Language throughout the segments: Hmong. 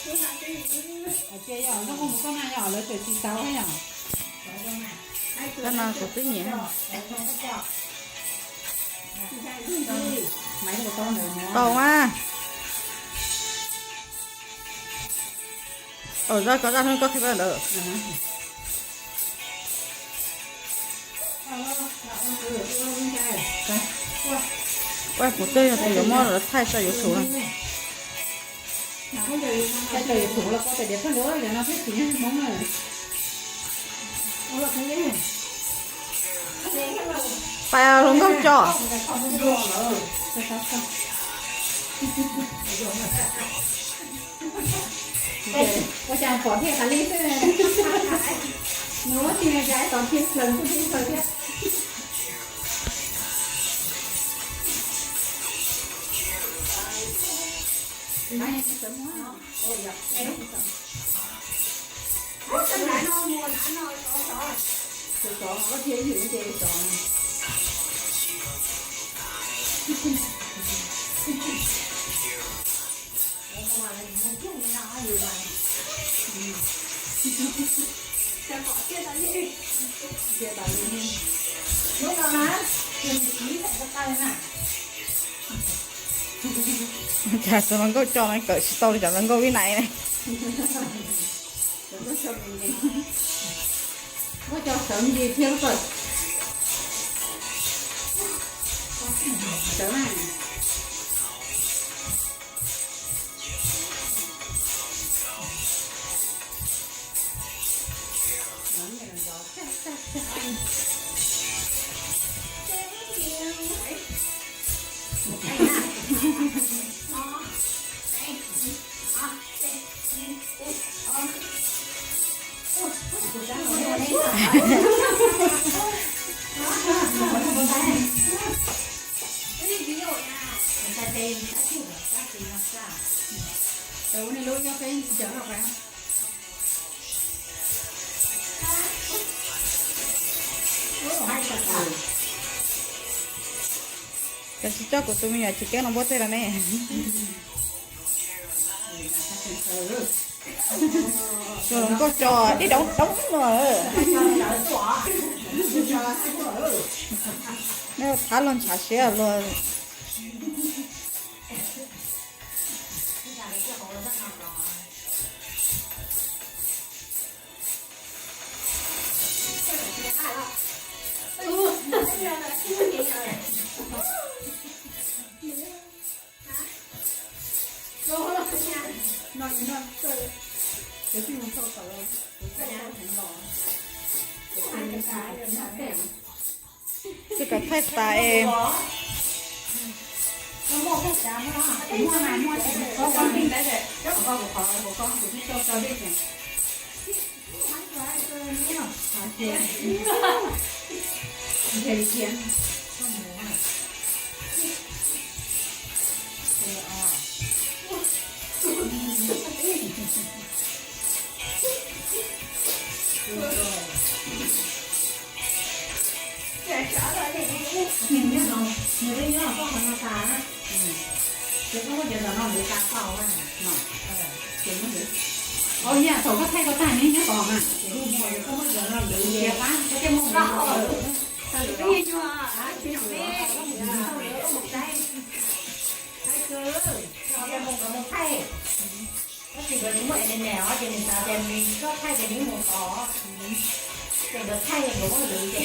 Cia yog lub koj mus koj na yog lawv tseem tsis tau yog. Koj no kuv twb nyiam. Tau mas. Ua zaj koj zaj hnub koj qhia lawm. Ua kuv twb yog tus yuav muab lawv thaij saum YouTube no. Pais hluas nkauj coj. Ua cas pom thiaj tas li xwb. Nws muab tsis me cas tom thiab plees xwb thiab. Cas tus hluas nkauj coj no kawm tsis tau li cov hluas nkauj Vib Nais ne. Muab cov sawv ncig thiab koj. Sawv na. Koj tsis coj kuv tus me nyuam tsis keeb los npuab tej los ne. Tus hluas nkauj coj ib doob doob no. Thab luag ntshav siab luag. Twb kom thaij tas es. Thaum koj thaij koj tag nws nyob tod na. Tab sis nkawd tsis muaj internet os, ces nws xav tias nws txhob thaij ces nws mus tod. Ces nkawd thaij nkawd muab lwv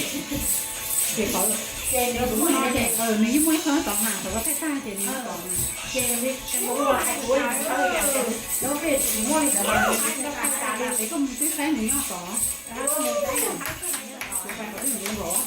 ces, ces nws tsis muaj no ces nws yeej muaj ib qho tod mas, thaum koj thaij tag ces nws tod mas. Ces nws ua hais kuv, lub peb tsis muaj li ntawd mas nws tsis tau thaij tas li, ces koj mus twb saib nws nyob tod. Kuv pais qhov twg nws los.